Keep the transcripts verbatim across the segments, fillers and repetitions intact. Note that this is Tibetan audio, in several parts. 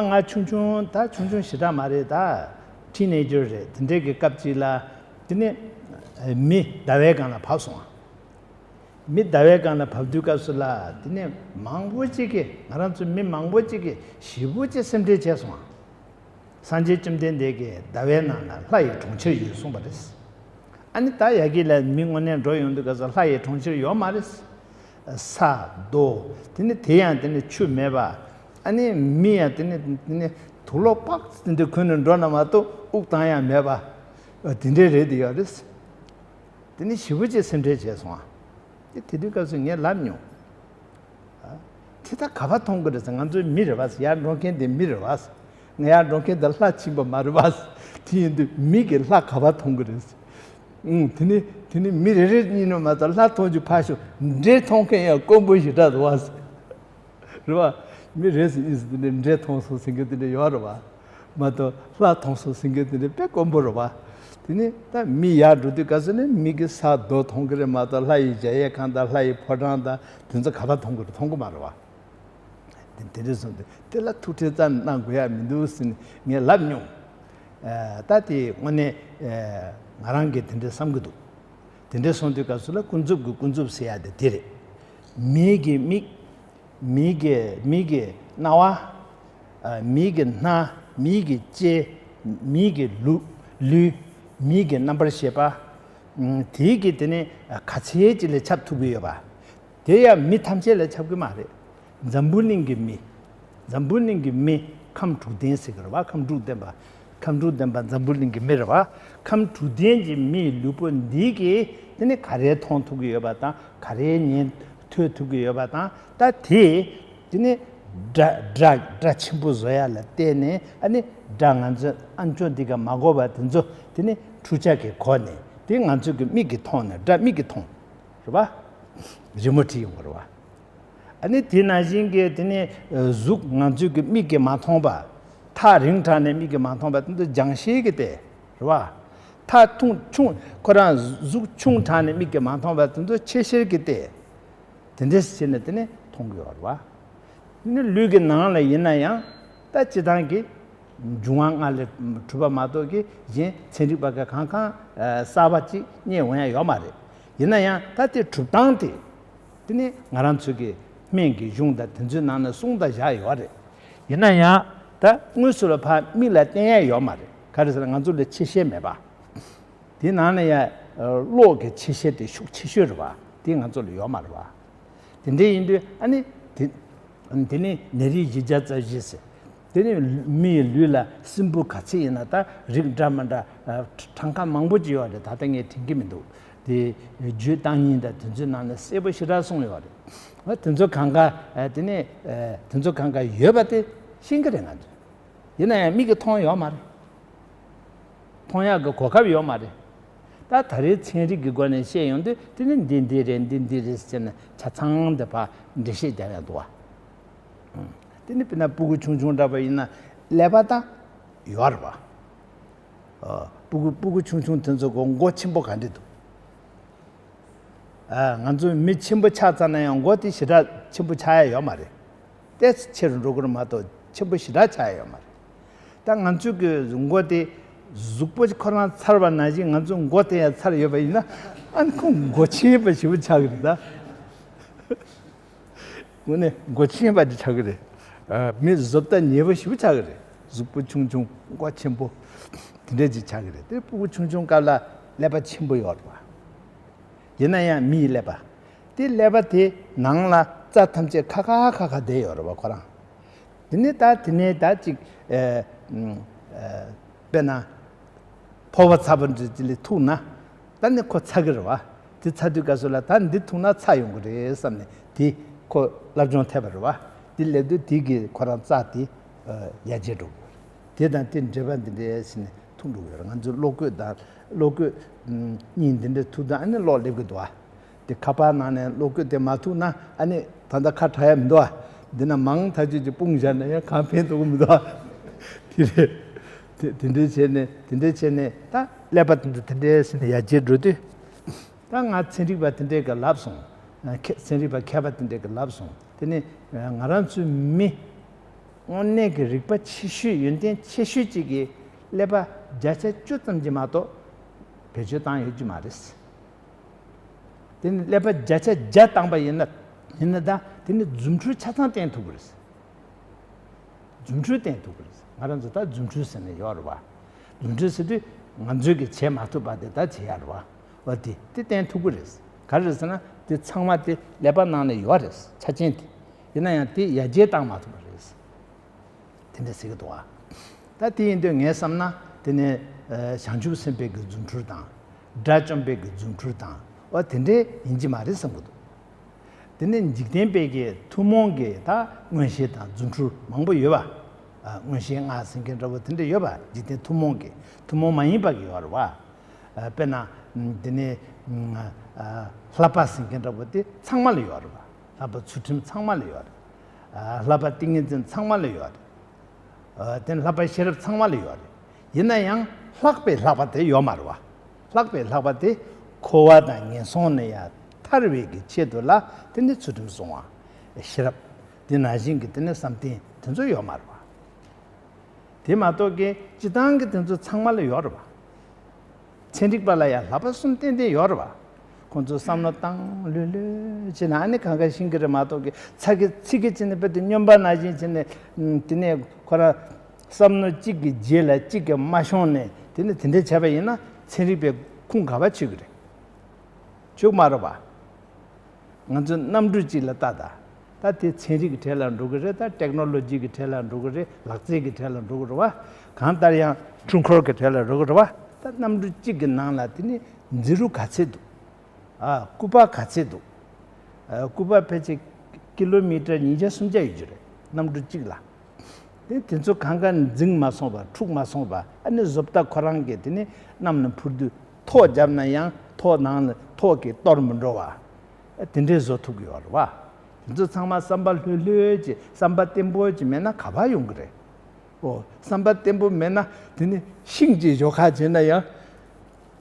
ང་ཆུང་ཆུང་ད་ཆུང་ཆུང་ཞེ་དྲག་མ་རེད། ད་ཊི་ནེ་ཇར་རེད། དེ་འདྲའི་གི་སྐབས་ཅིག་ལ་དེ་ནས་མི་ཟླ་བའི་སྒང་ལ་བབས་སོང་ཨ། མི་ཟླ་བའི་སྒང་ལ་བབས་དུས་སྐབས་སུ་ལ་དེ་ནས་མང་པོ་ཅིག་གིས་ང་རང་ཚོ་མི་མང་པོ་ཅིག་གིས་ཞེ་པོ་ཅིག་སེམས་ཁྲལ་བྱས་སོང་ཨ། སངས་རྒྱས་བཅོམ་ལྡན་འདས་ཀྱིས་ཟླ་བའི་ནང་ན་ལྷ་ཡི་གྲོང་ཁྱེར་ཡོད་གསུངས་པ་རེད། ཨ་ནི་ད་ཡ་གི་ལ་མི་དངོས་གནས་འགྲོ་ཡོང་དུས་ག་ས་ལྷ་ཡི་གྲོང་ཁྱེར་ཡོད་མ་རེད། ས་རྡོ། དེ་ནི་དེ་ཡང་དེ་ནི་ཆུ་མེད་པ། ཨ་ནི་མི་ཡང་དེ་ནི་དེ་ནི་དུག་ལོག་པགས་དེ་འདྲ་གོན་ནས་འགྲོ་ན་མ་གཏོགས་དབུགས་བཏང་ཡང་མེད་པ། དེ་འདྲའི་རེད་དེ་ཡོད་རེད། དེ་ནི་ཞེ་པོ་ཅིག་སེམས་ཁྲལ་བྱས་སོང་ཨ། དེ་དེ་དུས་སྐབས་སུ་ངས་ལབ་མྱོང་། དེ་ད་ག་པར་མཐོང་གི་རེད་ཟེར། ང་ཚོའི་མི་རེད་བ་ཟེར། ཡར་འགྲོ་མཁན་དེ་མི་རེད་བ་ཟེར། ང་ཡར་འགྲོ་མཁན་དེ་ལྷ་ཕྱིན་པ་མ་རེད་བ་ཟེར། དེ་ཡིན་དུས་མི་གི་ལྷ་ག་པར་མཐོང་གི་རེད་ཟེར། ཨུང་། དེ་ནི་དེ་ནི་མི་རེ་རེ་གཉིས་ནས་མ་གཏོགས་ལྷ་མཐོང་རྒྱུ་ཕར་ཞོག་འདྲེ་མཐོང་མཁན་ཡང་དཀོན་པོ་ཞེ་དྲག་འདུག་བ་ཟེར། རེད་བ། མི་རེ་ཟེར་གཉིས་ཟེར་དེ་ནི་འདྲེ་མཐོང་སོང་ཟེར་མཁན་དེ་འདྲ་ཡོད་རེད་བ། མ་གཏོགས་ལྷ་མཐོང་སོང་ཟེར་མཁན་དེ་འདྲ་དཔེ་དཀོན་པོ་རེད་བ། དེ་ནི་ད་མི་ཡར་འགྲོ་དུས་སྐབས་སུ་ནི་མི་གི་ས་རྡོ་མཐོང་གི་རེད་མ་གཏོགས་ལྷ་ཡི་གཞལ་ཡས་ཁང་དང་ལྷ་ཡི་ཕོ་བྲང་དང་དེ་ཚོ་ག་པར་མཐོང་གི་རེད། མཐོང་གི་མ་རེད་བ། དེ་དེ་འདྲ་སོང་དུས་དེ་ལ་ཐུགས་ཁྲལ་ཙམ་གནང་དགོས་ཡ་མི་འདུག་ཟེར་ནས་ངས་ལབ་མྱོང་། ཨ། ད་དེ་དངོས་གནས་ཨ་ང་རང་གིས་དེ་འདྲ་བསམ་གྱི་འདུག་དེ་འདྲ་སོང་དུས་སྐབས་སུ་ལ་ཀུན་རྫོབ་ཀྱི་ཀུན་རྫོབ་ཟེར་ཡ་དེ་དེ་རེད། མིའི་གི་མིག་མིའི་གི་མིའི་གི་རྣ་བ། ཨ། མིའི་གི་སྣ། མིའི་གི་ལྕེ། མིའི་གི་ལུས། ལུས། མིའི་གི་རྣམ་པར་ཤེས་པ། ཨ། དེའི་གི་དེ་ནི་ག་ཚད་ཅིག་ལ་ཁྱབ་ཐུབ་ཀྱི་ཡོད་པ། དེ་ཡང་མི་ཐམས་ཅད་ལ་ཁྱབ་ཀྱི་མ་རེད། འཛམ་བུ་གླིང་གི་མི། འཛམ་བུ་གླིང་གི་མི་ཁམས་དྲུག་ལྡན་ཟེར་གི་རེད་བ། ཁམས་དྲུག་ལྡན་པ། ཁམས་དྲུག་ལྡན་པ་འཛམ་བུ་གླིང་གི་མི་རེད་བ། ཁམས་དྲུག་ལྡན་གྱི་མིའི་ལུས་པོ་འདི་གིས་དེ་ནི་ག་རེ་མཐོང་ཐུབ་ཀྱི་ཡོད་པ་དང་། ག་རེ་ཉན་ཐོས་ཐུབ་ཀྱི་ཡོད་པ་དང་། ད་དེ་དེ་ནི་སྒྲ་སྒྲ་སྒྲ་ཆེན་པོ་བཟོ་ཡ་ལ་བརྟེན་ནས། ཨ་ནི་སྒྲ་ང་ཚོས་ཨ་མཆོག་འདི་ག་མ་གོ་བ་དེ་ཚོ་དེ་ནི་འཕྲུལ་ཆས་ཀྱི་སྒོ་ནས་དེ་ང་ཚོ་གི་མིག་གིས་མཐོང་ནས། སྒྲ་མིག་གིས་མཐོང་། རེད་བ། རི་མོ་བྲིས་ཡོང་གི་རེད་བ། ཨ་ནི་དེ་ནང་བཞིན་གྱི་དེ་ནི་གཟུགས་ང་ཚོའི་གི་མིག་གིས་མ་མཐོང་བ། ཐག་རིང་དྲགས་ནས་མིག་གིས་མ་མཐོང་བ་དེ་ཚོ་རྒྱང་ཤེལ་གྱི་སྟེང་རེད་བ། ཐག་ཐུང་ཆུང་ཁོ་རང་གཟུགས་ཆུང་དྲགས་ནས་མིག་གིས་མ་མཐོང་བ་དེ་ཚོ་ཆེ་ཤེལ་གྱི་སྟེང་། དེ་འདྲས་བྱས་ནས་དེ་ནི་མཐོང་གི་ཡོད་རེད་བ། དེ་ནི་ལུས་ཀྱི་ནང་ལ་ཡིན་ན་ཡང་ད་སྤྱིར་བཏང་གི་འབྱུང་བ་ལྔ་ལས་གྲུབ་པ་མ་གཏོགས་ཀྱི་གཞན་ཚན་རིག་པ་ག་གང་གང་གསར་པ་ཅིག་རྙེད་འོང་ཡ་ཡོད་མ་རེད། ཡིན་ན་ཡང་ད་དེ་གྲུབ་སྟངས་དེ། དེ་ནི་ང་རང་ཚོའི་གི་སྨན་གྱི་གཞུང་དང་དེ་ཚོའི་ནང་ན་གསུངས་དང་བཞག་ཡོད་རེད། ཡིན་ན་ཡང་ད་དངོས་སུ་ལ་ཕར་མིག་ལ་བསྟན་ཡ་ཡོད་མ་རེད། ག་རེ་ཟེར་ན་ང་ཚོ་ལ་ཆེ་ཤེལ་མེད་པ། དེ་ནང་ན་ཡང་གློག་གི་ཆེ་ཤེལ་དེ་ཤུགས་ཆེ་ཤོས་རེད་བ། དེ་ང་ཚོ་ལ་ཡོད་མ་རེད་བ། དེ་འདྲ་ཡིན་དུས་ཨ་ནི་དེ་དེ་ནི་ནད་རིགས་བཞི་བརྒྱ་རྩ་བཞི་ཟེར། དེ་ནི་མི་ཡི་ལུས་ལ་སྲིན་འབུ་ག་ཚད་ཡིན་ན། ད་རིགས་འདྲ་མི་འདྲ་ཨ་གྲངས་ཀ་མང་པོ་ཅིག་ཡོད་རེད། ད་ལྟ་ངས་དྲན་གྱི་མི་འདུག་དེ་རྒྱུད་བརྟག་གཉིས་དང་དེ་ཚོའི་ནང་ན་གསལ་པོ་ཞེ་དྲག་གསུངས་ཡོད་རེད། ཨ་དེ་ཚོ་གང་ག་ཨ་དེ་ནི་ཨ་དེ་ཚོ་གང་ག་ཡོད་པ་དེ་ཤེས་ཀྱི་རེད་ང་ཚོས། ཡིན་ན་ཡང་མིག་གིས་མཐོང་ཡོད་མ་རེད། མཐོང་ཡག་གི་གོ་སྐབས་ཡོད་མ་རེད། ད་ད་རེས་ཚན་རིག་གི་སྒོ་ནས་བཤད་ཡོང་དུས་དེ་ནི་འདི་འདི་རེད། འདི་འདི་རེད་ཟེར་ནས་ཆ་ཚང་དེ་ཕར་འགྲེལ་བཤད་རྒྱག་ཡག་འདུག་བ། ཨང་། དེ་ནི་དཔེར་ན་སྤུ་གུ་ཆུང་ཆུང་འདྲ་པོ་ཡིན་ན་ཀླད་པ་ད་ཡོད་རེད་བ། ཨ། སྤུ་གུ་སྤུ་གུ་ཆུང་ཆུང་དེ་ཚོ་གི་མགོ་ཆེན་པོ་ག་འདྲ་འདུག་ཨ། ང་ཚོ་མི་ཆེན་པོ་ཆགས་ཚར་ན་ཡང་མགོ་དེ་ཞེ་དྲག་ཆེན་པོ་ཆགས་ཡ་ཡོད་མ་རེད། ཏོག་ཙམ་ཆེ་རུ་འགྲོ་གི་རེད་མ་གཏོགས་ཆེན་པོ་ཞེ་དྲག་ཆགས་ཡ་ཡོད་མ་རེད། ད་ང་ཚོ་གི་མགོ་དེ་གཟུགས་པོ་ཁོ་རང་ཚར་བ་ནང་བཞིན་ང་ཚོ་མགོ་དེ་ཡང་ཚར་ཡོད་པ་ཡིན་ན། ཨ་ནི་ཁོ་མགོ་ཆེན་པོ་ཞེ་པོ་ཆགས་ཀྱི་རེད་ད། དངོས་གནས་མགོ་ཆེན་པ་ཅིག་ཆགས་ཀྱི་རེད། ཨ། མི་བཟོ་ལྟ་ཉེས་པོ་ཞེ་པོ་ཆགས་ཀྱི་རེད། གཟུགས་པོ་ཆུང་ཆུང་མགོ་ཆེན་པོ་དེ་འདྲས་ཅིག་ཆགས་ཀྱི་རེད། དེ་སྤུ་གུ་ཆུང་ཆུང་སྐབས་ལ་ཀླད་པ་ཆེན་པོ་ཡོད་རེད་བ། ཡིན་ན་ཡང་མིའི་ཀླད་པ། དེ་ཀླད་པ་དེ་ནང་ལ་རྩ་ཐམས་ཅད་ཁ་ཁ་ཁ་ཁ་བསྡད་ཡོད་རེད་བ་ཁོ་རང་། དེ་ནས་ད་དེ་ནས་ད་ཅིག་ཨ་ཨ་དཔེར་ན། ཕོར་པ་ཚ་པོ་འདི་ལ་ཐུག་ན། ད་ནི་ཁོ་ཚ་གི་རེད་བ། དེ་ཚ་དུས་སྐབས་སུ་ལ་ད་འདི་ཐུག་ན་ཚ་ཡོང་གི་རེད་བསམ་ནས་དེ་ཁོ་སློབ་སྦྱོང་ཐེབས་པ་རེད་བ། དེ་སླེབས་དུས་དེ་གིས་ཁོ་རང་རྩ་དེ་ཡར་རྒྱས་འགྲོ་གི་རེད། དེ་དང་དེ་འབྲེལ་བ་འདི་འདྲ་བྱས་ནས་ཐུག་འགྲོ་གི་རེད། ང་ཚོའི་གློག་སྐུད་དང་གློག་སྐུད་གཉིས་འདི་འདྲ་ཐུག་དུས་ཨ་ནི་གློག་སླེབས་ཀྱི་འདུག་བ། དེ་ཁ་པར་ནང་ནས་གློག་སྐུད་དེ་མ་ཐུག་ན་ཨ་ནི་ད་ལྟ་ཁ་གྲག་ཡ་མི་འདུག་ཨ། འདི་ན་མང་ཐག་ཆོད་ཀྱི་སྤུངས་བཞག་ན་ཡང་གང་ཕན་ཐོགས་ཀྱི་མི་འདུག་ཨ། དེ་རེད། དེ་དེ་འདྲའི་བྱས་ནས་དེ་འདྲའི་བྱས་ནས་ད་ཀླད་པ་དེ་འདྲ་དེ་འདྲའི་བྱས་ནས་ཡར་རྒྱས་འགྲོ་དུས། ད་ང་ཚན་རིག་པ་དེ་འདྲས་ཀྱིས་ལབ་སོང་། མཁས་ཚན་རིག་པ་མཁས་པ་དེ་འདྲས་ཀྱིས་ལབ་སོང་། དེ་ནི་ང་རང་ཚོའི་མི་ དངོས་གནས་ཀྱི་རིག་པ་ཆེ་ཤོས། ཡོན་ཏན་ཆེ་ཤོས་ཅིག་གིས་ཀླད་པ་བརྒྱ་ཆ་བཅུ་ཙམ་གྱིས་མ་གཏོགས་བེད་སྤྱོད་བཏང་ཡོད་ཀྱི་མ་རེད། དེ་ནི་ཀླད་པ་བརྒྱ་ཆ་བརྒྱ་བཏང་པ་ཡིན་ན། ཡིན་ན་ད་དེ་ནི་རྫུ་འཕྲུལ་ཆ་ཚང་བསྟན་ཐུབ་ཀྱི་རེད། རྫུ་འཕྲུལ་བསྟན་ཐུབ་ཀྱི་རེད། ང་རང་ཚོ་ད་རྫུ་འཕྲུལ་ཟེར་ནས་ཡོད་རེད་བ། རྫུ་འཕྲུལ་ཟེར་དུས་ང་ཚོས་ཀྱིས་བྱེད་མ་ཐུབ་པ་དེ་ད་བྱེད་ཡ་རེད་བ། འོ་དེ་དེ་བསྟན་ཐུབ་ཀྱི་རེད། ག་རེ་རེད་ཟེར་ན་དེ་ཚང་མ་དེ་ཀླད་པ་ནང་ནས་ཡོད་རེད། ཆ་རྐྱེན་དེ། ཡིན་ན་ཡང་དེ་ཡར་རྒྱས་བཏང་མ་ཐུབ་པ་རེད། དེ་འདྲ་ཟེར་གྱི་འདུག་ཨ། ད་དེ་ཡིན་དུས་ངས་བསམ་ན་དེ་ནི་ཨ་བྱང་ཆུབ་སེམས་དཔའི་གི་རྫུ་འཕྲུལ་དང་། དགྲ་བཅོམ་པའི་གི་རྫུ་འཕྲུལ་དང་། འོ་དེ་འདྲའི་ཡིན་གྱི་མ་རེད་བསམ་གྱི་འདུག་དེ་ནི་འཇིག་རྟེན་པའི་གི་ཐུན་མོང་གི་ད་མངོན་ཤེས་དང་རྫུ་འཕྲུལ་མང་པོ་ཡོད་པ། ཨ་མངོན་ཤེས་ལྔ་ཟེར་མཁན་འདྲ་པོ་དེ་འདྲ་ཡོད་པ། འཇིག་རྟེན་ཐུན་མོང་གི། ཐུན་མོང་མ་ཡིན་པ་གི་ཡོད་རེད་བ། ཨ་དཔེར་ན་དེ་ནི་ཨ་བསླབ་པ་ཟེར་མཁན་འདྲ་པོ་དེ་ཚང་མ་ལ་ཡོད་རེད་བ། བསླབ་པ་ཚུལ་ཁྲིམས་ཚང་མ་ལ་ཡོད་རེད། ཨ་བསླབ་པ་ཏིང་ངེ་འཛིན་ཚང་མ་ལ་ཡོད་རེད། ཨ་དེ་ནི་བསླབ་པ་ཤེས་རབ་ཚང་མ་ལ་ཡོད་རེད། ཡིན་ན་ཡང་ལྷག་པའི་བསླབ་པ་དེ་ཡོད་མ་རེད་བ། ལྷག་པའི་བསླབ་པ་དེ་འཁོར་བ་དང་ངན་སོང་ནས་ཡང་ཐར་བའི་གི་ཆེད་དུ་ལ་དེ་ནི་ཚུལ་ཁྲིམས་སྲུང་བ། ཤེས་རབ། དེ་ནང་བཞིན་གྱི་དེ་ནི་བསམ་གཏན་དེ་ཚོ་ཡོད་མ་རེད་བ། དེ་མ་གཏོགས་ཀྱི་སྤྱི་བཏང་གི་དེ་ཚོ་ཚང་མ་ལ་ཡོད་རེད་བ། ཚན་རིག་པ་ལ་ཡང་བསླབ་པ་གསུམ་ཏན་ཏན་ཡོད་རེད་བ། ཁོང་ཚོས་བསམ་བློ་བཏང་ལྷོད་ལྷོད་བྱས་ན་ཨ་ནི་གང་ག་ཤེས་ཀྱི་རེད་མ་གཏོགས་ཀྱི་ཚ་གི་ཚིག་གི་བྱས་ནས་དཔེ་དེ་སྨྱོན་པ་ནང་བཞིན་བྱས་ནས་དེ་ནས་ཁོ་རང་བསམ་བློ་གཅིག་གི་རྗེས་ལ་གཅིག་གི་མ་ཤོང་ནས་དེ་ནས་དེ་འདྲ་བྱས་པ་ཡིན་ན་ཚན་རིག་པའི་ཁུངས་ག་པར་ཆུད་ཀྱི་རེད། ཆུད་མ་རེད་བ། ང་ཚོ་གནམ་གྲུ་གཅིག་ལ་ལྟ་ད། ད་དེ་ཚན་རིག་གི་གྲས་ལ་འགྲོ་གི་རེད། ད་ཊེག་ནོ་ལོ་ཇི་གི་གྲས་ལ་འགྲོ་གི་རེད། ལག་རྩལ་གྱི་གྲས་ལ་འགྲོ་གི་རེད་བ། གང་ལྟར་ཡང་འཕྲུལ་འཁོར་གྱི་གྲས་ལ་འགྲོ་གི་རེད་བ། ད་གནམ་གྲུ་གཅིག་གི་ནང་ལ་དེ་ནི་འཛིང་རུ་ག་ཚད་འདུག་ཨ་སྐུད་པ་ག་ཚད་འདུག་ཨ་སྐུད་པ་ཕལ་ཆེར་ཀི་ལོ་མི་ཊར་ཉིས་བརྒྱ་སུམ་བརྒྱ་ཡོད་རྒྱུ་རེད། གནམ་གྲུ་གཅིག་ལ། དེ་དེ་ཚོ་གང་ག་འཛིང་མ་སོང་བ། འཁྲུག་མ་སོང་བ། ཨ་ནི་བཟོ་ལྟ་ཁོ་རང་གིས་དེ་ནི་གནམ་ནས་འཕུར་དུས་ཐོག་བརྒྱབ་ན་ཡང་ཐོག་ནང་ལ་ཐོག་གིས་གཏོར་མི་འགྲོ་བ། དེ་འདྲའི་བཟོ་ཐུབ་ཀྱི་ཡོད་རེད་བ། དེ་ཚོ་ཚང་མ་བསམ་པ་ལྷོད་ལྷོད་ཀྱིས་བསམ་པ་བརྟན་པོ་ཅིག་མེད་ན་ག་པར་ཡོང་གི་རེད། ཨོ་བསམ་པ་བརྟན་པོ་མེད་ན་དེ་ནི་ཤིང་གཅིག་གཞོགས་ཁ་བྱས་ན་ཡང་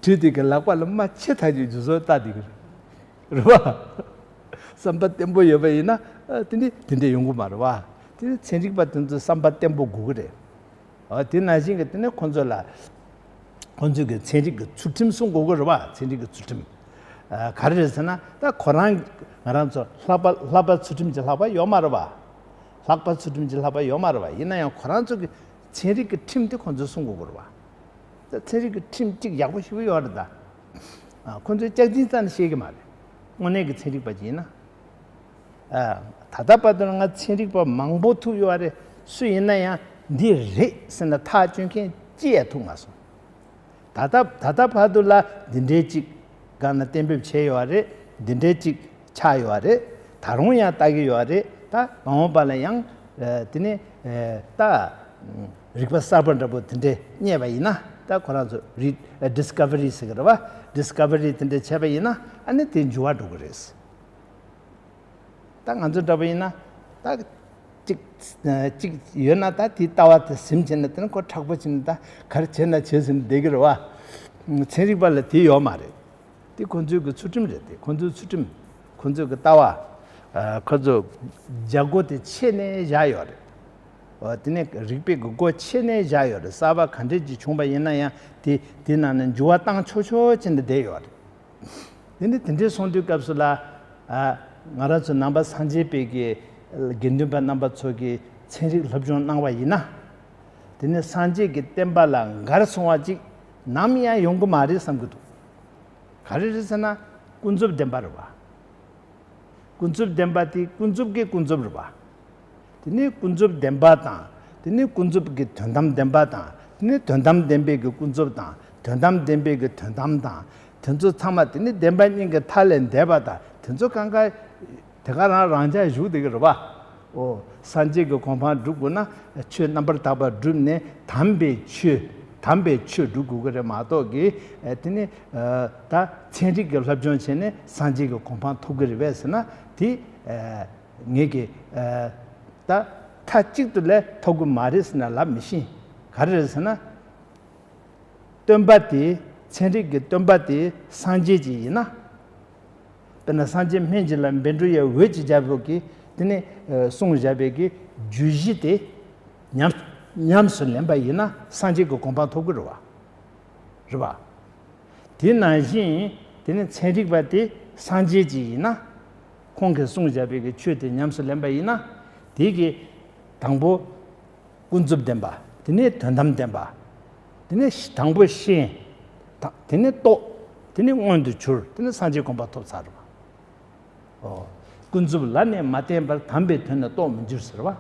གྲི་དེ་གི་ལག་པ་ལ་རྨ་ཆེ་ཐག་ཆོད་ཀྱི་བཟོ་ལྟ་དེ་གི་རེད། རེད་བ། བསམ་པ་བརྟན་པོ་ཡོད་པ་ཡིན་ན་ཨ་དེ་འདྲ་དེ་འདྲ་ཡོང་གི་མ་རེད་བ། དེ་ནི་ཚན་རིག་པ་དེ་ཚོ་བསམ་པ་བརྟན་པོ་དགོས་ཀྱི་རེད། ཨ་དེ་ནང་བཞིན་གྱི་དེ་ནི་ཁོང་ཚོ་ལ་ཁོང་ཚོས་ཀྱི་ཚན་རིག་གི་ཚུལ་ཁྲིམས་སྲུང་དགོས་ཀྱི་རེད་བ། ཚན་རིག་གི་ཚུལ་ཁྲིམས། ཨ་ག་རེ་རེད་ཟེར་ན་ད་ཁོ་རང་ང་རང་ཚོ་ལྷག་པ་ལྷག་པ་ཚུལ་ཁྲིམས་ཀྱི་ལྷག་པ་ཡོད་མ་རེད་བ། ལྷག་པ་ཚུལ་ཁྲིམས་ཀྱི་ལྷག་པ་ཡོད་མ་རེད་བ། ཡིན་ན་ཡང་ཁོ་རང་ཚོ་གི་ཚན་རིག་གི་ཁྲིམས་དེ་ཁོང་ཚོས་སྲུང་དགོས་ཀྱི་རེད་བ། ད་ཚན་རིག་གི་ཁྲིམས་གཅིག་ཡག་པོ་ཞེ་པོ་ཡོད་རེད་ད། ཨ་ཁོ་ཚོས་སྐྱག་རྫུན་རྩ་ནས་བཤད་ཀྱི་མ་རེད། དངོས་གནས་ཀྱི་ཚན་རིག་པ་ཅིག་ཡིན་ན། ཨ་ད་ལྟ་བར་དུ་ང་ཚན་རིག་པ་མང་པོ་ཐུག་ཡོད་རེད། སུ་ཡིན་ན་ཡང་འདི་རེད་ཟེར་ན་ཐག་གཅོད་མཁན་གཅིག་ཡང་ཐུག་མ་སོང་། ད་ལྟ་ད་ལྟ་བར་དུ་ལ་འདི་འདྲའི་གཅིག་སྒང་ལ་གཏན་འབེབས་བྱས་ཡོད་རེད། འདི་འདྲའི་གཅིག་ཆགས་ཡོད་རེད། ད་རུང་ཡང་ལྟ་གི་ཡོད་རེད། ད་མ་འོངས་པ་ལ་ཡང་ཨ་དེ་ནས་ཨ་ད་རིག་པ་གསར་པ་འདྲ་པོ་དེ་འདྲས་རྙེད་པ་ཡིན་ན་ད་ཁོ་རང་ཚོ་རི་ཨ་ཌིས་ཁ་བ་རི་ཟེར་གི་རེད་བ། ཌིས་ཁ་བ་རི་དེ་འདྲས་བྱས་པ་ཡིན་ན་ཨ་ནི་དེ་འགྱུར་བ་འགྲོ་གི་རེད། ད་ང་ཚོ་འདྲ་པོ་ཡིན་ན་ད་གཅིག་གཅིག་ཡོད་ན་ད་དེའི་ལྟ་བ་དེ་ཟིན་བྱས་ན་དེ་ནི་ཁོ་མཁྲེགས་པོ་བྱས་ན་ད་ག་རེ་བྱས་ན་བྱས་ཟིན་བསྡད་ཀྱི་རེད་བ། ཚན་རིག་པ་ལ་དེ་ཡོད་མ་རེད། དེ་ཁོང་ཚོའི་གི་ཚུལ་ཁྲིམས་རེད། དེ་ཁོང་ཚོའི་ཚུལ་ཁྲིམས། ཁོང་ཚོའི་གི་ལྟ་བ། ཨ་ཁོ་ཚོ་རྒྱ་སྒོ་དེ་ཕྱེ་ནས་བཞག་ཡོད་རེད། འོ་དེ་ནས་རིག་པའི་གི་སྒོ་ཕྱེ་ནས་བཞག་ཡོད་རེད། གསར་པ་ག་འདྲས་ཅིག་བྱུང་བ་ཡིན་ན་ཡང་དེ་དེ་ནང་ནས་འགྱུར་བ་བཏང་ཆོག་ཆོག་བྱས་ནས་བསྡད་ཡོད་རེད། དེ་ནི་དེ་འདྲའི་སོང་དུས་སྐབས་སུ་ལ་ཨ་ང་རང་ཚོ་ནང་པ་སངས་རྒྱས་པའི་གི་དགེ་འདུན་པ་རྣམ་པ་ཚོ་གིས་ཚན་རིག་སློབ་སྦྱོང་གནང་བ་ཡིན་ན། དེ་ནི་སངས་རྒྱས་ཀྱི་བསྟན་པ་ལ་འགལ་སོང་བ་ཅིག་ནམ་ཡང་ཡོང་གི་མ་རེད་བསམ་གྱི་འདུག་ག་རེ་རེད་ཟེར་ན་ཀུན་རྫོབ་བདེན་པ་རེད་བ། ཀུན་རྫོབ་བདེན་པ་དེ་ཀུན་རྫོབ་ཀྱི་ཀུན་རྫོབ་རེད་བ། དེ་ནི་ཀུན་རྫོབ་བདེན་པ་དང་། དེ་ནི་ཀུན་རྫོབ་ཀྱི་དོན་དམ་བདེན་པ་དང་། དེ་ནི་དོན་དམ་བདེན་པའི་གི་ཀུན་རྫོབ་དང་། དོན་དམ་བདེན་པའི་གི་དོན་དམ་དང་། དེ་ཚོ་ཚང་མ་དེ་ནི་བདེན་པ་གཉིས་ཀྱི་མཐའ་ལས་འདས་པ་དང་དེ་ཚོ་གང་ག་དེ་ག་རང་རང་འཇགས་བཞུགས་བསྡད་ཀྱི་རེད་བ། ཨོ། སངས་རྒྱས་ཀྱི་གོ་འཕང་སྒྲུབ་དགོས་ན་ཆོས་རྣམ་པར་དག་པ་བསྒྲུབས་ནས་དམ་པའི་ཆོས། དམ་པའི་ཆོས་སྒྲུབ་དགོས་ཀྱི་རེད་མ་གཏོགས་ཀྱི་ཨ་དེ་ནི་ཨ་ད་ཚན་རིག་གི་སློབ་སྦྱོང་བྱས་ནས་སངས་རྒྱས་ཀྱི་གོ་འཕང་ཐོབ་ཀྱི་རེད་པས་ཟེར་ན་དེ་ཨ་ངེད་ཀྱི་ཨ་ད་མཐའ་གཅིག་ཏུ་ལས་ཐོབ་ཀྱི་མ་རེད་ཟེར་ན་ལབ་མི་ཤེས། ག་རེ་རེད་ཟེར་ན། སྟོན་པ་དེ། ཚན་རིག་གི་སྟོན་པ་དེ་སངས་རྒྱས་ཅིག་ཡིན་ན། དཔེར་ན་སངས་རྒྱས་སྨན་གྱི་བླ་བཻ་ཌཱུརྱ་འོད་ཀྱི་རྒྱལ་པོ་གིས་དེ་ནས་ཨ་གསུངས་བཞག་པའི་གི་བརྗོད་གཞི་དེ། ཉམས་ཉམས་སུ་ལེན་པ་ཡིན་ན་སངས་རྒྱས་ཀྱི་གོ་འཕང་ཐོབ་ཀྱི་རེད་བ། རེད་བ། དེ་ནང་བཞིན་དེ་ནི་ཚན་རིག་པ་དེ་སངས་རྒྱས་ཅིག་ཡིན་ན། ཁོང་གིས་གསུངས་བཞག་པའི་གི་ཆོས་དེ་ཉམས་སུ་ལེན་པ་ཡིན་ན། དེ་གི་དང་པོ་ཀུན་རྫོབ་བདེན་པ། དེ་ནས་དོན་དམ་བདེན་པ། དེ་ནས་དང་པོ་ཤེས། དང་དེ་ནས་རྟོགས། དེ་ནས་མངོན་དུ་གྱུར། དེ་ནས་སངས་རྒྱས་གོ་འཕང་ཐོབ་ཚར་བ། ཨོ། ཀུན་རྫོབ་ལ་ནི་མ་བརྟེན་པར་དམ་པའི་དོན་ནི་རྟོགས་མི་འགྱུར་ཟེར་བ།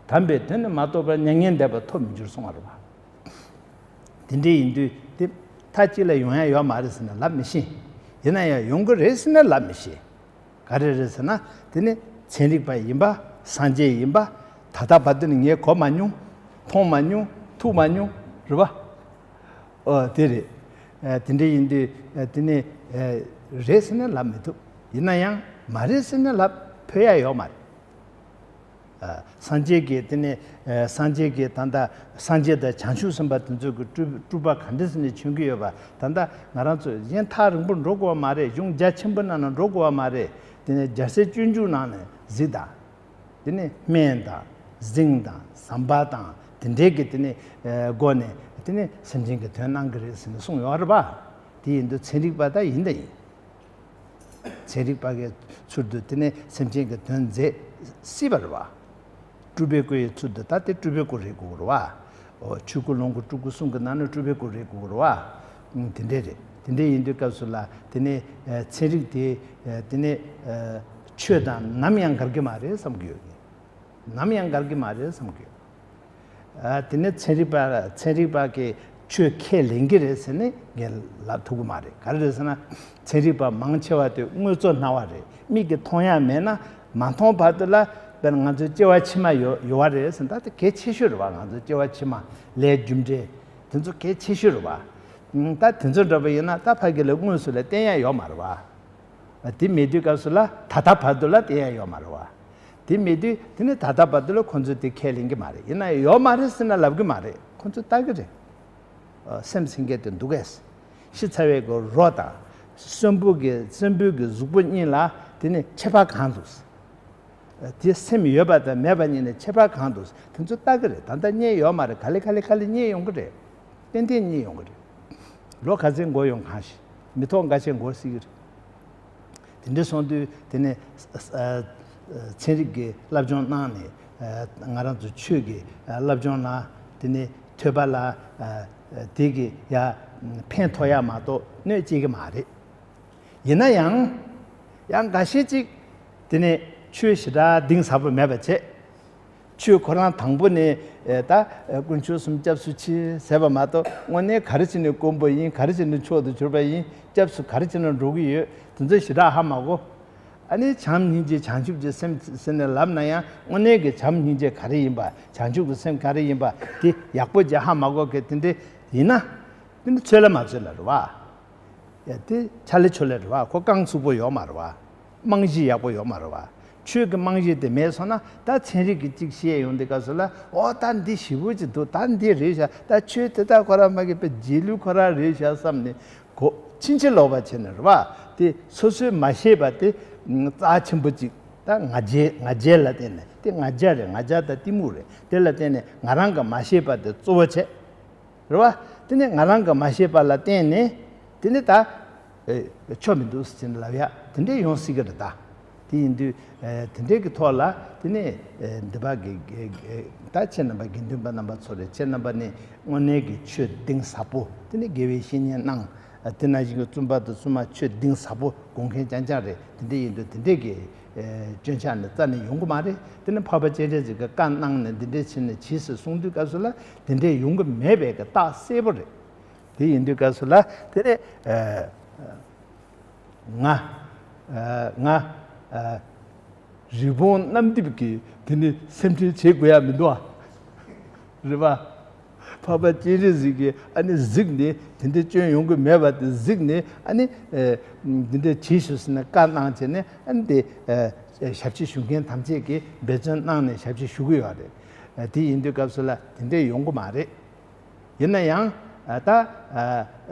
དམ་པའི་དོན་ནི་མ་རྟོགས་པར་མྱ་ངན་འདས་པ་ཐོབ་མི་འགྱུར་གསུང་བ་རེད་བ། དེ་འདྲ་ཡིན་དུས་དེ་མཐའ་གཅིག་ལ་ཡོང་ཡ་ཡོད་མ་རེད་ཟེར་ན་ལབ་མི་ཤེས། ཡིན་ན་ཡང་ཡོང་གི་རེད་ཟེར་ན་ལབ་མི་ཤེས། ག་རེ་རེད་ཟེར་ན། དེ་ནི་ཚན་རིག་པ་ཡིན་པ། སངས་རྒྱས་ཡིན་པ། ད་ལྟ་བར་དུ་ནི་ངས་གོ་མ་མྱོང་། མཐོང་མ་མྱོང་། ཐུག་མ་མྱོང་། རེད་བ། ཨོ་དེ་རེད། ཨ་དེ་འདྲ་ཡིན་དུས་ཨ་དེ་ནི་ཨ་རེད་ཟེར་ན་ལབ་མི་ཐུབ། ཡིན་ན་ཡང་མ་རེད་ཟེར་ན་ལབ་ཕོད་ཡ་ཡོད་མ་རེད། ཨ་སངས་རྒྱས་ཀྱིས་དེ་ནི་ཨ་སངས་རྒྱས་ཀྱིས་ད་ལྟ་སངས་རྒྱས་དང་བྱང་ཆུབ་སེམས་དཔའ་དེ་ཚོ་གི་སྤྲུལ་སྤྲུལ་པ་ག་འདྲ་ཟེར་ནས་བྱོན་གྱི་ཡོད་པ། ད་ལྟ་ང་རང་ཚོ་གཞན་ཐག་རིང་པོ་འགྲོ་དགོས་པ་མ་རེད། གཞུང་རྒྱ་ཆེན་པོ་ནང་ན་འགྲོ་དགོས་པ་མ་རེད། དེ་ནི་རྒྱལ་སྲས་སྤྱོད་འཇུག་ནང་ནས་གཟིགས་དང་། དེ་ནས་སྨན་དང་གཟིངས་དང་ཟམ་པ་དང་དེ་འདྲའི་གི་དེ་ནས་ཨ་སྒོ་ནས་དེ་ནས་སེམས་ཅན་གྱི་དོན་གནང་གི་རེད་ཟེར་ནས་གསུངས་ཡོད་རེད་པ། དེ་ཡིན་དུས་ཚན་རིག་པ་ད་ཡིན་ད་ཡིན། ཚན་རིག་པ་གི་ཚུལ་དུ་དེ་ནས་སེམས་ཅན་གྱི་དོན་མཛད་སྲིད་པ་རེད་པ། སྤྲུལ་པའི་སྐུ་ཡི་ཚུལ་དུ་ད་དེ་སྤྲུལ་པའི་སྐུ་རེད་དགོས་རེད་པ། ཨོ་ཆོས་སྐུ་ལོངས་སྐུ་སྤྲུལ་སྐུ་གསུམ་གྱི་ནང་ནས་སྤྲུལ་པའི་སྐུ་རེད་དགོས་རེད་པ། ཨང་དེ་འདྲས་རེད། དེ་འདྲས་ཡིན་དུས་སྐབས་སུ་ལ་དེ་ནས་ཨ་ཚན་རིག་དེ་ཨ་དེ་ནས་ཨ་ཆོས་དང་ནམ་ཡང་འགལ་གྱི་མ་རེད་བསམ་གྱི་ཡོད། ནམ་ཡང་འགལ་གྱི་མ་རེད་བསམ་གྱི་ཡོད། ཨ་དེ་ནས་ཚན་རིག་པ་ཚན་རིག་པ་གིས་ཆོས་ཁས་ལེན་གྱི་རེད་ཟེར་ནས་ངས་ལབ་ཐུབ་ཀྱི་མ་རེད། ག་རེ་རེད་ཟེར་ན། ཚན་རིག་པ་མང་ཆེ་བ་དེ་དངོས་གཙོ་སྣང་བ་རེད། མིག་གིས་མཐོང་ཡ་མེད་ན་མ་མཐོང་བར་དུ་ལ་དཔེར་ན་ང་ཚོའི་སྐྱེ་བ་ཕྱི་མ་ཡོད་ཡོད་པ་རེད་ཟེར་ན་ད་དེ་གལ་ཆེ་ཤོས་རེད་པ། ང་ཚོའི་སྐྱེ་བ་ཕྱི་མ་ལས་རྒྱུ་འབྲས་དེ་ཚོ་གལ་ཆེ་ཤོས་རེད་པ། ད་དེ་ཚོ་འདྲ་པོ་ཡིན་ན་ད་ཕ་གི་ལ་དངོས་སུ་ལ་བསྟན་ཡ་ཡོད་མ་རེད་པ། དེ་མེད་དུས་སྐབས་སུ་ལ་ད་ལྟ་བར་དུ་ལ་བསྟན་ཡ་ཡོད་མ་རེད་པ། དེ་མེད་དུས་དེ་ནི་ད་ལྟ་བར་དུ་ལ་ཁོང་ཚོས་དེ་ཁས་ལེན་གྱི་མ་རེད། ཡིན་ན་ཡོད་མ་རེད་ཟེར་ན་ལབ་ཀྱི་མ་རེད། ཁོང་ཚོས་ལྟ་གི་རེད། ཨ་སེམས་ཟེར་མཁན་དེ་འདུག་གས། ཤི་ཚར་བའི་གི་རོ་དང་གསོན་པོ་གི་གསོན་པོའི་གི་གཟུགས་པོ་གཉིས་ལ་དེ་ནི་ཁྱད་པར་གང་འདུག་དེ་སེམས་ཡོད་པ་དང་མེད་པ་གཉིས་ནི་ཁྱད་པར་གང་འདུག་དེ་ཚོ་ལྟ་གི་རེད། ད་ལྟ་རྙེད་ཡོད་མ་རེད། ག་ལེ་ག་ལེ་ག་ལེ་རྙེད་ཡོང་གི་རེད། ཏན་ཏན་རྙེད་ཡོང་གི་རེད། ལོ་ག་ཚོད་འགོར་ཡོང་གང་ཤེས། མི་ཐོག་འགའ་ཤས་འགོར་སྲིད་ཀྱི་རེད། དེ་འདྲ་སོང་དུས་དེ་ནས་ཨ་ཨ་ཚན་རིག་གི་སློབ་སྦྱོང་གནང་ནས་ཨ་ང་རང་ཚོ་ཆོས་ཀྱི་ཨ་སློབ་སྦྱོང་ནང་དེ་ནས་ཐོས་པ་ལ་ཨ་དེ་གི་ཡ་ཕན་ཐོགས་ཡ་མ་གཏོགས་གནོད་སྐྱེལ་གྱི་མ་རེད། ཡིན་ན་ཡང་ཡང་འགའ་ཤས་ཅིག་དེ་ནས་ཆོས་ཞེ་དྲག་གཏིང་ཟབ་པོ་མེད་པ་བྱས། ཆོས་ཁོ་རང་དང་པོ་ནས་ཨེ་ད་ཨེ་དཀོན་མཆོག་གསུམ་སྐྱབས་སུ་མཆི་ཟེར་བ་མ་གཏོགས་དངོས་གནས་ག་རེ་བྱས་ནས་དཀོན་པོ་ཡིན། ག་རེ་བྱས་ནས་མཆོག་ཏུ་གྱུར་པ་ཡིན། སྐྱབས་སུ་ག་རེ་བྱས་ནས་འགྲོ་གི་ཡོད། དེ་ཚོ་ཞེ་དྲག་ཧ་མ་གོ། ཨ་ནི་བྱམས་སྙིང་རྗེ་བྱང་ཆུབ་ཀྱི་སེམས་ཟེར་ནས་ལབ་ན་ཡང་དངོས་གནས་ཀྱི་བྱམས་སྙིང་རྗེ་ག་རེ་ཡིན་པ། བྱང་ཆུབ་ཀྱི་སེམས་ག་རེ་ཡིན་པ་དེ་ཡག་པོ་ཅིག་ཧ་མ་གོ་གི། དེ་འདྲ་ཡིན་ན་དེ་འདྲ་ཚོད་ལ་མ་ཚོད་ལ་རེད་བ། ཡ་དེ་ཆ་ལེ་ཆོ་ལེ་རེད་བ། ཁོ་རྐང་ཚུགས་པོ་ཡོད་མ་རེད་བ། རྨང་གཞི་ཡག་པོ་ཡོད་མ་རེད་བ། ཆོས་ཀྱི་རྨང་གཞི་དེ་མེད་སོང་ན་ད་ཚན་རིག་གི་གཅིག་བཤད་ཡོང་དུས་སྐབས་སུ་ལ་ཨོ་ད་འདི་ཞེ་པོ་ཅིག་འདུག་ད་འདི་རེད་ཤག་ད་ཆོས་དེ་དག་ཁོ་རང་མ་གི་པའི་རྗེས་ལུས་ཁོ་རང་རེད་ཤག་བསམ་ནས་གོ་ཕྱིན་ཅི་ལོག་པ་བྱས་ནས་རེད་བ། དེ་སོ་སོས་མ་ཤེས་པ་དེ་རྩ་ཆེན་པོ་ཅིག་ད་ང་རྒྱལ་ང་རྒྱལ་ལ་བརྟེན་ནས་དེ་ང་རྒྱལ་རེད། ང་རྒྱལ་དང་གཏི་མུག་རེད། དེ་ལ་བརྟེན་ནས་ང་རང་གི་མ་ཤེས་པ་དེ་གཙོ་བོ་བྱས། རེད་བ། དེ་ནས་ང་རང་གི་མ་ཤེས་པ་ལ་བརྟེན་ནས་དེ་ནས་ད་ཨེ་ཆོ་མི་འདུག་ཟེར་ནས་ལབ་ཡ་དེ་འདྲས་ཡོང་སྲིད་ཀྱི་རེད་ད། དེ་ཡིན་དུས་ཨེ་དེ་འདྲས་ཀྱི་ཐོག་ལ་དེ་ནས་ཨེ་འདི་པ་གི་གི་གི་ད་ཁྱེད་རྣམ་པ་དགེ་འདུན་པ་རྣམ་པ་ཚོ་རེད། ཁྱེད་རྣམ་པ་ནས་དངོས་གནས་ཀྱི་ཆོས་གཏིང་ཟབ་པོ་དེ་ནས་དགེ་བའི་བཤེས་གཉེན་གནང་། ཨ་དེ་ནང་བཞིན་གྱི་བཙུན་པ་དང་བཙུན་མ་ཆོས་གཏིང་ཟབ་པོ་དགོངས་མཁན་རྐྱང་རྐྱང་རེད། དེ་འདྲས་ཡིན་དུས་དེ་འདྲས་ཀྱི་ཨེ་སྐྱོན་ཆ་ནི་རྩ་ནས་ཡོང་གི་མ་རེད། དེ་ནི་འཕགས་པ་སྤྱན་རས་གཟིགས་ཀྱིས་བཀའ་གནང་ནས་འདི་འདྲས་བྱས་ནས་བྱིས་སུ་གསུངས་དུས་སྐབས་སུ་ལ་དེ་འདྲས་ཡོང་གི་མེད་པའི་གི་རྟགས་གསལ་པོ་རེད། དེ་ཡིན་དུས་སྐབས་སུ་ལ་དེ་ནས་ཨེ་ང་ཨེ་ང་ཨེ་རི་བོང་གནམ་རྡིབ་ཀྱི་དེ་ནི་སེམས་ཁྲལ་བྱེད་དགོས་ཡ་མི་འདུག་ཨ། རེད་པ། འཕགས་པ་སྤྱན་རས་གཟིགས་ཀྱིས་ཨ་ནི་གཟིགས་ནས་དེ་འདྲའི་སྐྱོན་ཡོང་གི་མེད་པ་དེ་གཟིགས་ནས་ཨ་ནི་ཨེ་འདི་འདྲའི་བྱིས་སུ་ཟེར་ནས་བཀའ་གནང་བྱས་ནས་ཨ་ནི་དེ་ཨེ་ཞབས་ཕྱི་ཞུ་མཁན་ཐམས་ཅད་ཀྱིས་འབད་བརྩོན་གནང་ནས་ཞབས་ཕྱི་ཞུ་གི་ཡོད་རེད། ཨེ་དེ་ཡིན་དུས་སྐབས་སུ་ལ་དེ་འདྲའི་ཡོང་གི་མ་རེད། ཡིན་ན་ཡང་ཨ་ད་ཨ་ཨ་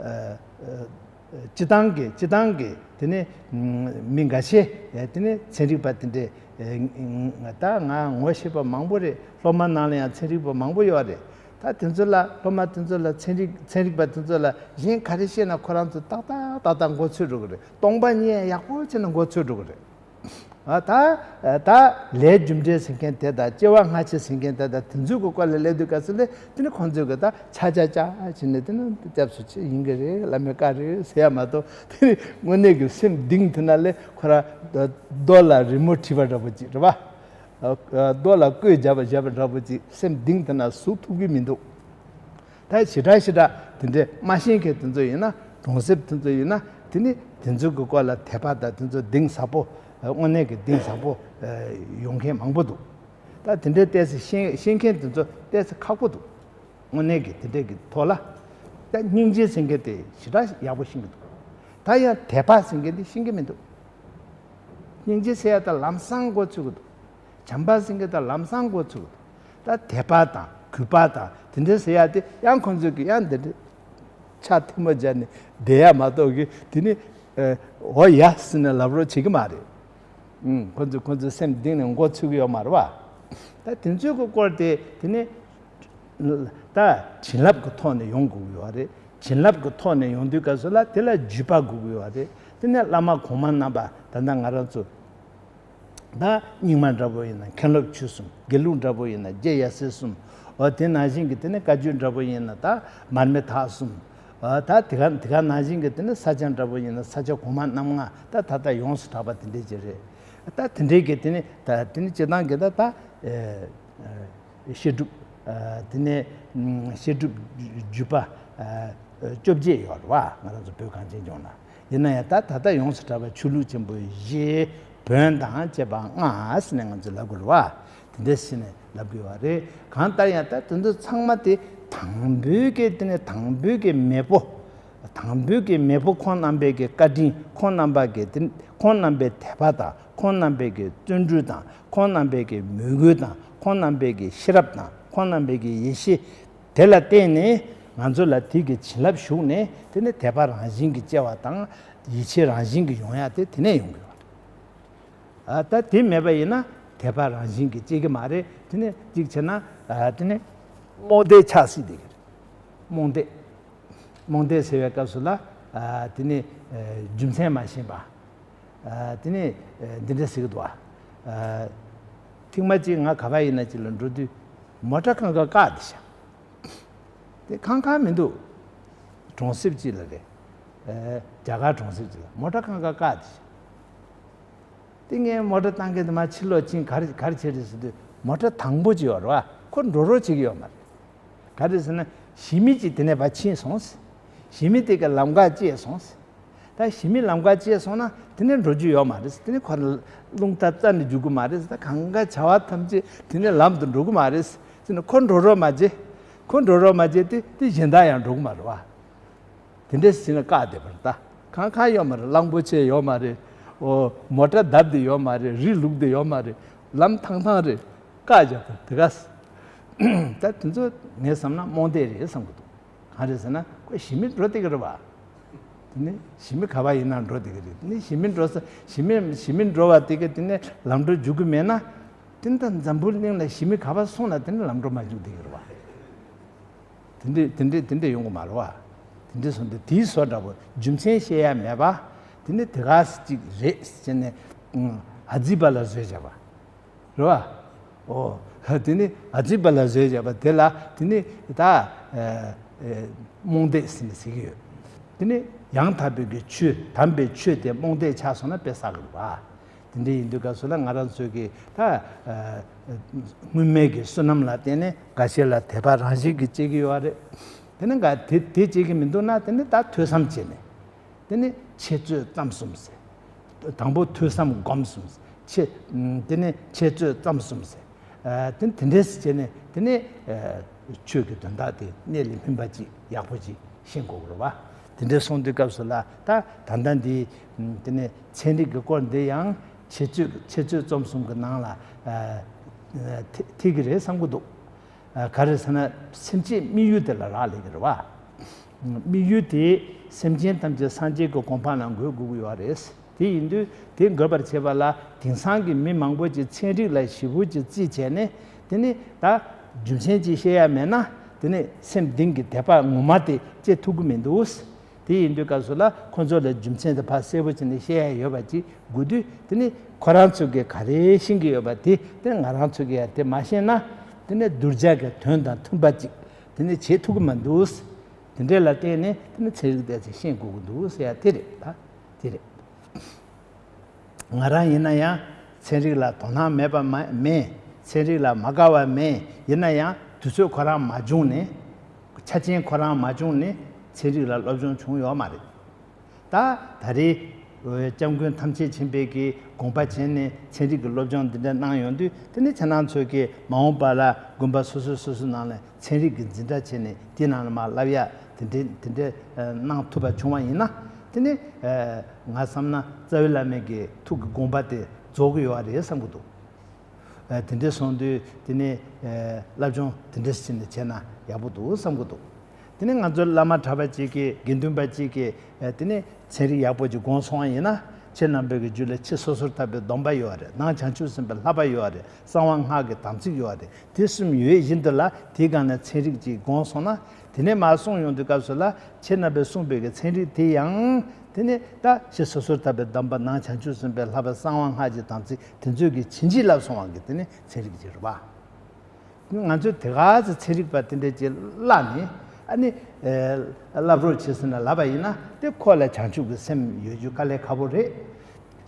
ཨ་ སྤྱི་བཏང་གི་སྤྱི་བཏང་གི་དེ་ནི་མི་འགའ་ཤས་དེ་ནི་ཚན་རིག་པ་དེ་འདྲས། ད་ང་ངོ་ཤེས་པ་མང་པོ་རེད། སློབ་མ་ནང་ལ་ཡང་ཚན་རིག་པ་མང་པོ་ཡོད་རེད། ད་དེ་ཚོ་ལ་སློབ་མ་དེ་ཚོ་ལ་ཚན་རིག་ཚན་རིག་པ་དེ་ཚོ་ལ་གཞན་ག་རེ་བཤད་ན་ཁོ་རང་ཚོ་ཏག་ཏག་ཏག་ཏག་མགོ་ཚོས་འགྲོ་གི་རེད། སྟོང་པ་ཉིད་ཡག་པོ་བྱས་ན་མགོ་ཚོས་འགྲོ་གི་རེད། ཨ་ད་ད་ལས་རྒྱུ་འབྲས་ཟེར་མཁན་དེ་དང་སྐྱེ་བ་སྔ་ཕྱི་ཟེར་མཁན་དེ་དང་དེ་ཚོའི་གི་སྐོར་ལ་སླེབས་དུས་སྐབས་སུ་ལས་དེ་ནི་ཁོང་ཚོས་གི་ད་ཆ་ཆ་ཆ་བྱས་ནས་དེ་ནི་སྐྱབས་སུ་མཆི་ཡིན་གི་རེད། བླ་མའི་བཀའ་རེད་ཟེར་ཡ་མ་གཏོགས། དེ་ནི་དངོས་གནས་ཀྱི་སེམས་གཏིང་དེ་ན་ལས་ཁོ་ར་རྡོ་ལ་རི་མོ་བྲིས་པ་འདྲ་པོ་ཅིག་རེད་པ། རྡོ་ལ་བརྐོས་བརྒྱབ་པ་བརྒྱབ་པ་འདྲ་པོ་ཅིག་སེམས་གཏིང་དེ་ན་ཟུག་ཐུབ་ཀྱི་མི་འདུག་ད་ཞེ་དྲག་ཞེ་དྲག་དེ་འདྲའི་མ་ཤེས་མཁན་དེ་ཚོ་ཡིན་ན། གྲོང་གསེབ་དེ་ཚོ་ཡིན་ན། དེ་ནི་དེ་ཚོ་གི་སྐོར་ལ་དད་པ་དང་དེ་ཚོ་གཏིང་ཟབ་པོ། དངོས་གནས་ཀྱི་གཏིང་ཟབ་པོ་ཡོང་མཁན་མང་པོ་འདུག་ད་དེ་འདྲའི་ཏོག་ཙམ་ཤེས་ཤེས་མཁན་དེ་ཚོ་ཏོག་ཙམ་ཁག་པོ་འདུག་དངོས་གནས་ཀྱི་དེ་འདྲའི་གི་ཐོག་ལ། ད་སྙིང་རྗེ་ཟེར་མཁན་དེ་ཞེ་དྲག་ཡག་པོ་ཤེས་ཀྱི་འདུག་ད་ཡང་དད་པ་ཟེར་མཁན་དེ་ཤེས་ཀྱི་མི་འདུག་སྙིང་རྗེ་ཟེར་ཡ་ད་ལམ་སང་མགོ་ཚོས་ཀྱི་འདུག་བྱམས་པ་ཟེར་མཁན་ད་ལམ་སང་མགོ་ཚོས་ཀྱི་འདུག་ད་དད་པ་དང་གུས་པ་དང་དེ་འདྲ་ཟེར་ཡ་དེ་ཡང་ཁོང་ཚོས་ཀྱི་ཡང་འདི་འདྲ་ཕྱག་ཐལ་མོ་སྦྱར་ནས་བསྡད་ཡ་མ་གཏོགས་ཀྱི་དེ་ནི་ཨ་འོ་ཡ་ཟེར་ནས་ལབ་རོགས་བྱེད་ཀྱི་མ་རེད། ཨུམ། ཁོང་ཚོས་ཁོང་ཚོའི་སེམས་གཏིང་ནས་མགོ་ཚོས་ཀྱི་ཡོད་མ་རེད་པ། ད་དེ་ཚོའི་གི་སྐོར་དེ་དེ་ནི་ད་བྱིན་རླབས་ཀྱི་ཐོག་ནས་ཡོང་དགོས་ཀྱི་ཡོད་རེད། བྱིན་རླབས་ཀྱི་ཐོག་ནས་ཡོང་དུས་སྐབས་སུ་ལ་དེ་ལ་བརྒྱུད་པ་དགོས་ཀྱི་ཡོད་རེད། དེ་ནས་བླ་མ་གོང་མ་རྣམ་པ་ད་ལྟ་ང་རང་ཚོ་ད་རྙིང་མ་འདྲ་པོ་ཡིན་ན་མཁན་སློབ་ཆོས་གསུམ། དགེ་ལུགས་འདྲ་པོ་ཡིན་ན་རྗེ་ཡབ་སྲས་གསུམ། འོ་དེ་ནང་བཞིན་གྱི་དེ་ནས་བཀའ་བརྒྱུད་འདྲ་པོ་ཡིན་ན་ད་མར་མི་དྭགས་གསུམ། འོ་ད་དེ་ག་དེ་ག་ནང་བཞིན་གྱི་དེ་ནས་ས་སྐྱ་འདྲ་པོ་ཡིན་ན་ས་སྐྱ་གོང་མ་རྣམ་ལྔ། ད་ད་ལྟ་ཡོངས་སུ་གྲགས་པ་དེ་འདྲས་ཅིག་རེད། ད་དེ་འདྲས་ཀྱི་དེ་ནས་ད་དེ་ནས་སྤྱིར་བཏང་གི་ད་ད་ཨེ་ཨེ་བཤད་སྒྲུབ། ཨ་དེ་ནས་ཨམ་བཤད་སྒྲུབ་བརྒྱུད་པ་ཨ་བཅོ་བརྒྱད་ཡོད་རེད་པ། ང་རང་ཚོ་བོད་གངས་ཅན་ལྗོངས་ལ། ཡིན་ན་ཡང་ད་ད་ལྟ་ཡོངས་སུ་གྲགས་པའི་ཆོས་ལུགས་ཆེན་པོ་བཞི། བོན་དང་བཅས་པ་ལྔ་ཟེར་ནས་ང་ཚོས་ལབ་དགོས་རེད་པ། དེ་འདྲ་ཟེར་ནས་ལབ་དགོས་པ་རེད། གང་ལྟར་ཡང་ད་དེ་ཚོ་ཚང་མ་དེ་དང་པོའི་གི་དེ་ནས་དང་པོའི་གི་མེས་པོ། དང་པོའི་གི་མེས་པོ་ཁོང་རྣམ་པའི་གི་བཀའ་དྲིན། ཁོང་རྣམ་པ་གི་དེ་ཁོང་རྣམ་པའི་དད་པ་དང་། ཁོང་རྣམ་པའི་གི་བརྩོན་འགྲུས་དང་། ཁོང་རྣམ་པའི་གི་མོས་གུས་དང་། ཁོང་རྣམ་པའི་གི་ཤེས་རབ་དང་། ཁོང་རྣམ་པའི་གི་ཡེ་ཤེས། དེ་ལ་བརྟེན་ནས་ང་ཚོ་ལ་དེ་གི་བྱིན་རླབས་ཞུགས་ནས་དེ་ནི་དད་པ་རང་བཞིན་གྱིས་སྐྱེ་བ་དང་། ཡིད་ཆེས་རང་བཞིན་གྱིས་ཡོང་ཡ་དེ་དེ་ནས་ཡོང་གི་ཡོད་རེད། ཨ་ད་དེ་མེད་པ་ཡིན་ན་དད་པ་རང་བཞིན་གྱིས་སྐྱེ་གི་མ་རེད། དེ་ནི་གཅིག་བྱས་ན་ཨ་དེ་ནི་རྨོངས་དད་ཆགས་སྲིད་བསྡད་ཀྱི་རེད། རྨོངས་དད། རྨོངས་དད་ཟེར་བའི་སྐབས་སུ་ལ་ཨ་དེ་ནི་ཨ་རྒྱུ་མཚན་མ་ཤེས་པ། ཨ་དེ་ནི་ཨ་འདི་འདྲ་ཟེར་གི་འདུག་ཨ། ཨ་ཐེངས་མ་གཅིག་ང་ག་པར་ཡིན་ན་གཅིག་ལ་འགྲོ་དུས་མོ་ཊ་ཁང་ཁ་བཀག་བསྡད་ཤག་དེ་ཁང་ཁང་མི་འདུག་གྲོང་གསེབ་གཅིག་ལ་རེད། ཨ་རྒྱ་གར་གྲོང་གསེབ་གཅིག་ལ་མོ་ཊ་ཁང་ཁ་བཀག་བསྡད་ཤག་དེ་ངས་མོ་ཊ་བཏང་གི་འདུག་མ་ཕྱིར་ལོག་ཕྱིན། ག་རེ་ག་རེ་བྱས་རེད་ཟེར་དུས་མོ་ཊ་དང་པོ་ཅིག་ཡོད་རེད་པ། ཁོ་འགྲོ་རོགས་བྱེད་ཀྱི་ཡོད་མ་རེད། ག་རེ་ཟེར་ན་ཞི་མི་ཅིག་དེ་ནས་ཕར་ཕྱིན་སོང་ཟེར། ཞི་མི་དེ་ག་ལམ་ཁ་བཅད་སོང་ཟེར། ད་ཞི་མི་ལམ་ཁ་བཅད་སོང་ན་དེ་ནས་འགྲོ་རྒྱུ་ཡོད་མ་རེད་ཟེར། དེ་ནས་ཁོ་རླུང་རྟ་རྩ་ནས་རྒྱུག་གི་མ་རེད་ཟེར། ད་གང་ག་བྱ་བ་ཐམས་ཅད་དེ་ནས་ལམ་དུ་འགྲོ་གི་མ་རེད་ཟེར། དེ་ནས་ཁོ་འགྲོ་རོགས་མ་བྱེད། ཁོ་འགྲོ་རོགས་མ་བྱེད་དེ་དེ་གཞན་དག་ཡང་འགྲོ་གི་མ་རེད་པ། དེ་འདྲས་ཟེར་ནས་བཀག་བསྡད་པ་རེད། ད་གང་གང་ཡོད་མ་རེད། གླང་པོ་ཆེ་ཡོད་མ་རེད། འོ་མོ་ཊ་བརྡབས་བསྡད་ཡོད་མ་རེད། རི་ལུག་བསྡད་ཡོད་མ་རེད། ལམ་ཐང་ཐང་རེད། བཀག་བཞག་པ་དེ་ག་ས། ད་དེ་ཚོ་ངས་བསམ་ན་རྨོངས་དད་རེད་བསམ་གི་འདུག་གང་རེད་ཟེར་ན་ཁོ་ཞི་མི་འགྲོ་བསྡད་ཀྱི་རེད་པ། དེ་ནི་ཞི་མི་ག་པར་ཡིན་ན་འགྲོ་བསྡད་ཀྱི་རེད། དེ་ནི་ཞི་མི་འགྲོ་ས་ཞི་མི་ཞི་མི་འགྲོ་བ་དེ་ག་དེ་ནི་ལམ་འགྲོ་རྒྱུག་གི་མེད་ན། དེ་ནི་ད་འཛམ་བུ་གླིང་ལ་ཞི་མི་ག་པར་སོང་ན་དེ་ནི་ལམ་འགྲོ་མ་རྒྱུག་བསྡད་ཀྱི་རེད་པ། དེ་འདྲས་དེ་འདྲས་དེ་འདྲས་ཡོང་གི་མ་རེད་པ། དེ་འདྲས་སོང་དུས་དེའི་བཟོ་འདྲ་པོ་རྒྱུ་མཚན་བཤད་ཡ་མེད་པ། དེ་ནི་དེ་ག་ས་ཅིག་རེད་ཟེར་ནས་ཨ་ཙི་པ་ལ་བཟོས་བྱས་པ་རེད་པ། ཨོ་དེ་ནི་ཨ་ཙི་པ་ལ་བཟོས་བྱས་པ་དེ་ལ་དེ་ནི་ད་ཨ་ཨ་རྨོངས་དད་ཟེར་ནས་ཟེར་གྱི་ཡོད། དེ་ནི་ཡང་དག་པའི་གི་ཆོས་དམ་པའི་ཆོས་དེ་རྨོངས་དད་ཆགས་སོང་ན་དཔེ་བསགས་གི་རེད་པ། དེ་འདྲ་ཡིན་དུས་སྐབས་སུ་ལ་ང་རང་ཚོས་ཀྱི་ད་ཨ་སྔོན་མའི་གི་བསོད་ནམས་ལ་བརྟེན་ནས་འགའ་ཤས་ལ་དད་པ་རང་བཞིན་གྱིས་སྐྱེ་གི་ཡོད་རེད། དེ་ནི་འགའ་དེ་དེ་སྐྱེ་གི་མི་འདུག་ན་དེ་ནི་ད་ཐོས་བསམ་བྱས་ནས་དེ་ནི་འཆད་རྩོད་རྩོམ་གསུམ་ཟེར། དང་པོ་ཐོས་བསམ་སྒོམ་གསུམ་ཟེར། འཆད་དེ་ནི་འཆད་རྩོད་རྩོམ་གསུམ་ཟེར། ཨ་དེ་དེ་འདྲས་བྱས་ནས་དེ་ནས་ཨ་ཆོས་ཀྱི་དོན་དག་དེ་གནད་ལ་སྨིན་པ་ཅིག་ཡག་པོ་ཅིག་ཤེས་དགོས་ཀྱི་རེད་པ། དེ་འདྲས་སོང་དུས་སྐབས་སུ་ལ་ད་ད་ལྟ་འདི་དེ་ནས་ཚན་རིག་གི་སྐོར་འདི་ཡང་འཆད་རྩོད་འཆད་རྩོད་རྩོམ་གསུམ་གྱི་ནང་ལ་ཨ་ཐེ་ཐེ་གི་རེད་བསམ་གྱི་འདུག་ཨ་ག་རེ་ཟེར་ན་སེམས་ཅན་དམིགས་ཡུལ་དེ་ལ་རག་ལས་ཀྱི་རེད་པ། དམིགས་ཡུལ་དེ་ སེམས་ཅན་ཐམས་ཅད་སངས་རྒྱས་ཀྱི་གོ་འཕང་ལ་འགོད་དགོས་ཀྱི་ཡོད་རེད། དེ་ཡིན་དུས་དེ་འགོད་པར་བྱེད་པ་ལ་དེང་སང་གི་མི་མང་པོ་ཅིག་ཚན་རིག་ལ་ཞེ་པོ་ཅིག་རྩིས་བྱས་ནས། དེ་ནི་ད་རྒྱུ་མཚན་ཅིག་བཤད་ཡ་མེད་ན། དེ་ནི་སེམས་གཏིང་གི་དད་པ་ངོ་མ་དེ་སྐྱེ་ཐུབ་ཀྱི་མི་འདུག་དེ་ཡིན་དུས་སྐབས་སུ་ལ་ཁོ་ཚོ་ལ་རྒྱུ་མཚན་དེ་ཕར་གསལ་པོ་བྱས་ནས་བཤད་ཡ་ཡོད་པ་ཅིག་དགོས་དུས། དེ་ནི་ཁོ་རང་ཚོ་གིས་ག་རེ་ཤེས་ཀྱི་ཡོད་པ་དེ། དེ་ང་རང་ཚོ་གིས་ཡ་དེ་མ་ཤེས་ན། དེ་ནི་གདུལ་བྱ་གི་དོན་དང་མཐུན་པ་ཅིག་དེ་ནི་བྱེད་ཐུབ་ཀྱི་མི་འདུག་དེ་འདྲས་ལ་བརྟེན་ནས་དེ་ནི་ཚན་རིག་དེ་ཚོས་ཤེས་དགོས་ཀྱི་འདུག་ཟེར་ཡ་དེ་རེད། ད་དེ་རེད། ང་རང་ཡིན་ན་ཡང་ཚན་རིག་ལ་དོ་སྣང་མེད་པ་མ་མེད། ཚན་རིག་ལ་མ་དགའ་བ་མེད། ཡིན་ན་ཡང་དུས་ཚོད་ཁོ་རང་མ་བྱུང་ནས། ཆ་རྐྱེན་ཁོ་རང་མ་བྱུང་ནས་ཚན་རིག་ལ་སློབ་སྦྱོང་བྱུང་ཡོད་མ་རེད། ད་ད་རེས་སྐྱབས་མགོན་ཐམས་ཅད་མཁྱེན་པའི་གི་དགོངས་པ་བྱས་ནས་ཚན་རིག་གི་སློབ་སྦྱོང་འདི་འདྲ་གནང་ཡོང་དུས། དེ་ནི་ཁྱེད་རང་ཚོས་ཀྱི་མ་འོངས་པ་ལ་དགོན་པ་སོ་སོ་སོ་སོ་ནང་ལ་ཚན་རིག་གི་འཛིན་གྲྭ་བྱས་ནས་དེ་ནང་ལ་མར་བསླབ་ཡ་དེ་འདྲའི་དེ་འདྲའི་གནང་ཐུབ་པ་བྱུང་བ་ཡིན་ན། དེ་ནི་ང་བསམ་ན་རྩ་བའི་བླ་མའི་གི་ཐུགས་ཀྱི་དགོངས་པ་དེ་རྫོགས་ཀྱི་ཡོད་རེད་བསམ་གྱི་འདུག་དེ་འདྲ་སོང་དུས་དེ་ནི་བསླབ་སྦྱོང་དེ་འདྲ་ཞིག་ནས་བྱས་ན་ཡག་པོ་འདུག་བསམ་གྱི་འདུག་དེ་ནི་ང་ཚོའི་བླ་མ་གྲྭ་པ་གཅིག་གིས། དགེ་འདུན་པ་གཅིག་གིས་དེ་ནི་ཚན་རིག་ཡག་པོ་ཅིག་དགོངས་སོང་བ་ཡིན་ན། ཁྱེད་རྣམ་པའི་གི་རྒྱུད་ལ་ཕྱི་སོ་སོར་བཏབ་པའི་སྡོམ་པ་ཡོད་རེད། ནང་བྱང་ཆུབ་སེམས་དཔའི་བསླབ་པ་ཡོད་རེད། གསང་བ་སྔགས་ཀྱི་དམ་ཚིག་ཡོད་རེད། དེ་གསུམ་ཡོད་བཞིན་དུ་ལ་དེའི་སྒང་ནས་ཚན་རིག་ཅིག་དགོངས་སོང་ན། དེ་ནས་མར་གསུངས་ཡོང་དུས་སྐབས་སུ་ལ་ཁྱེད་རྣམ་པས་གསུངས་པའི་གི་ཚན་རིག་དེ་ཡང་། དེ་ནི་ད་ཕྱི་སོ་སོར་བཏབ་པའི་སྡོམ་པ། ནང་བྱང་ཆུབ་སེམས་དཔའི་བསླབ་པ། གསང་བ་སྔགས་ཀྱི་དམ་ཚིག་དེ་ཚོས་ཀྱི་བྱིན་གྱིས་བརླབས་སོང་བ་གི་དེ་ནི་ཚན་རིག་ཅིག་རེད་པ། ང་ཚོས་དེ་ག་ཚོད་ཚན་རིག་པ་དེ་འདྲས་ཅིག་བསླབས་ནས། ཨ་ནི་ཨེ་བསླབ་རོགས་བྱེད་ཟེར་ན་ལབ་པ་ཡིན་ན། དེ་ཁོ་ལ་བྱང་ཆུབ་ཀྱི་སེམས་ཡོད་རྒྱུ་དཀའ་ལས་ཁག་པོ་རེད།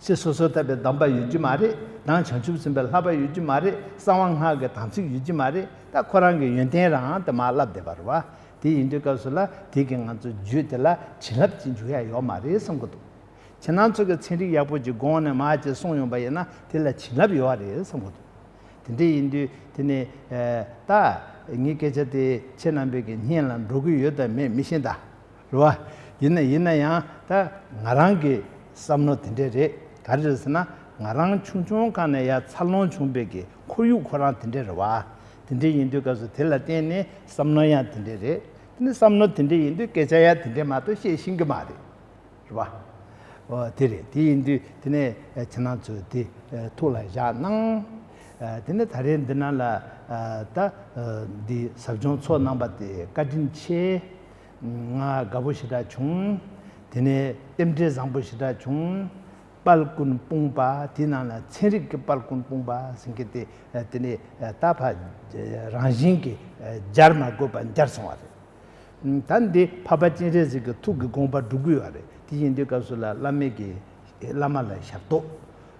ཕྱི་སོ་སོར་བཏབ་པའི་སྡོམ་པ་ཡོད་རྒྱུ་མ་རེད། ནང་བྱང་ཆུབ་སེམས་དཔའི་བསླབ་པ་ཡོད་རྒྱུ་མ་རེད། གསང་བ་སྔགས་ཀྱི་དམ་ཚིག་ཡོད་རྒྱུ་མ་རེད། ད་ཁོ་རང་གི་ཡོན་ཏན་རང་དེ་མར་བསླབ་བསྡད་པ་རེད་པ། དེ་ཡིན་དུས་སྐབས་སུ་ལ་དེ་གིས་ང་ཚོ་རྒྱུད་དེ་ལ་བྱིན་རླབས་ཅིག་འཇུག་ཡ་ཡོད་མ་རེད་བསམ་གྱི་འདུག་ཁྱེད་རང་ཚོ་གིས་ཚན་རིག་ཡག་པོ་ཅིག་དགོངས་ནས་མར་ཅིག་གསུངས་ཡོང་པ་ཡིན་ན། དེ་ལ་བྱིན་རླབས་ཡོད་རེད་བསམ་གྱི་འདུག་དེ་འདྲ་ཡིན་དུས་དེ་ནི་ཨེ་ད་ངའི་སྐད་ཆ་དེ་ཁྱེད་རྣམ་པའི་གི་སྙན་ལ་འགྲོ་གི་ཡོད་དམ་མེད་མི་ཤེས་ད། རེད་པ། ཡིན་ན་ཡིན་ན་ཡང་ད་ང་རང་གི་བསམ་བློ་དེ་འདྲ་རེད། ག་རེ་རེད་ཟེར་ན། ང་རང་ཆུང་ཆུང་སྒང་ནས་ཡར་འཚར་ལོངས་བྱུང་བའི་གི་ཁོར་ཡུག་ཁོ་རང་དེ་འདྲ་རེད་པ། དེ་འདྲ་ཡིན་དུས་སྐབས་སུ་དེ་ལ་བརྟེན་ནས་བསམ་བློ་ཡང་དེ་འདྲ་རེད། དེ་ནི་བསམ་བློ་དེ་འདྲ་ཡིན་དུས་སྐད་ཆ་ཡང་དེ་འདྲ་མ་གཏོགས་བཤད་ཤེས་ཀྱི་མ་རེད། རེད་པ། འོ་དེ་རེད། དེ་ཡིན་དུས་དེ་ནས་ཁྱེད་རང་ཚོས་དེ་ཐུགས་ལ་བཞག་གནང་། དེ་ནས་ད་རེས་འདི་ནང་ལ་ད་འདི་ཟབ་སྦྱོང་ཚོགས་གནང་པ་དེ་བཀའ་དྲིན་ཆེ། ང་དགའ་པོ་ཞེ་དྲག་བྱུང་། དེ་ནས་རྟེན་འབྲེལ་བཟང་པོ་ཞེ་དྲག་བྱུང་། དཔལ་ཀུན་སྤུངས་པ། དེའི་ནང་ལ་ཚན་རིག་གི་དཔལ་ཀུན་སྤུངས་པ་ཟེར་མཁན་དེ། དེ་ནས་ད་ཕར་རང་བཞིན་གྱིས་སྦྱར་མ་དགོས་པར་སྦྱར་སོང་བ་རེད། ད་འདི་འཕགས་པ་སྤྱན་རས་གཟིགས་ཀྱི་ཐུགས་ཀྱི་དགོངས་པ་སྒྲུབ་ཀྱི་ཡོད་རེད། དེ་ཡིན་དུས་སྐབས་སུ་ལ་བླ་མའི་གི་བླ་མ་ལ་ཞབས་ཏོག་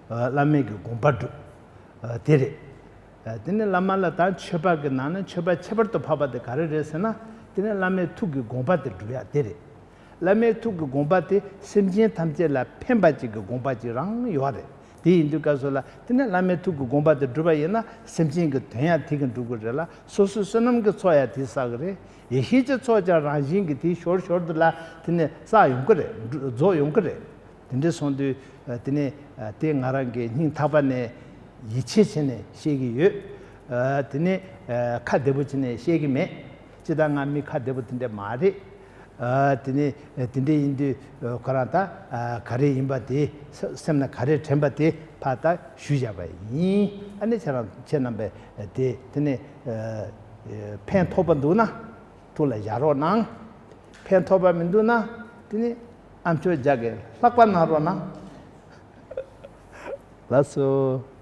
བླ་མའི་གི་དགོངས་པ་སྒྲུབ། དེ་རེད། དེ་ནས་བླ་མ་ལ་ད་མཆོད་པ་གི་ནང་ནས་མཆོད་པ་ཁྱད་པར་དུ་འཕགས་པ་དེ་ག་རེ་རེད་ཟེར་ན། དེ་ནས་བླ་མའི་ཐུགས་ཀྱི་དགོངས་པ་དེ་སྒྲུབ་ཡ་དེ་རེད། བླ་མའི་ཐུགས་ཀྱི་དགོངས་པ་དེ་སེམས་ཅན་ཐམས་ཅད་ལ་ཕན་པ་ཅིག་གི་དགོངས་པ་ཅིག་རང་ཡོད་རེད། དེ་ཡིན་དུས་སྐབས་སུ་ལ་དེ་ནས་བླ་མའི་ཐུགས་ཀྱི་དགོངས་པ་དེ་སྒྲུབ་པ་ཡིན་ན། སེམས་ཅན་གྱི་དོན་ཡང་དེ་གིས་འགྲུབ་ཀྱི་རེད་ལ། སོ་སོའི་བསོད་ནམས་ཀྱི་ཚོགས་ཡང་དེས་བསགས་ཀྱི་རེད། ཡེ་ཤེས་ཀྱི་ཚོགས་ཀྱང་རང་བཞིན་གྱིས་དེའི་ཞོར་ཞོར་དུ་ལ་དེ་ནས་བསགས་ཡོང་གི་རེད། རྫོགས་ཡོང་གི་རེད། དེ་འདྲ་སོང་དུས་དེ་ནས་དེ་ང་རང་གི་སྙིང་ཐག་པ་ནས་ཡིད་ཆེས་བྱས་ནས་བཤད་ཀྱི་ཡོད། དེ་ནས་ཁ་བདེ་པོ་བྱས་ནས་བཤད་ཀྱི་མེད། ཅི་ལྟར་ང་མི་ཁ་བདེ་པོ་དེ་འདྲ་མ་རེད། ཨ། དེ་ནས་དེ་འདྲ་ཡིན་དུས་ཁོ་རང་ད་ག་རེ་ཡིན་པ་དེ། སེམས་ལ་ག་རེ་དྲན་པ་དེ་ཕར་ད་ཞུས་བཞག་པ་ཡིན། ཨ་ནི་ཁྱེད་རང་ཁྱེད་རྣམ་པས་དེ་དེ་ནས་ཕན་ཐོགས་པ་འདུག་ན་ཐུགས་ལ་བཞག་རོགས་གནང་། ཕན་ཐོགས་པ་མི་འདུག་ན་དེ་ནས་ཨ་མཆོག་རྒྱ་གི་ལྷག་པ་གནང་རོགས་གནང་། ལགས་སོ།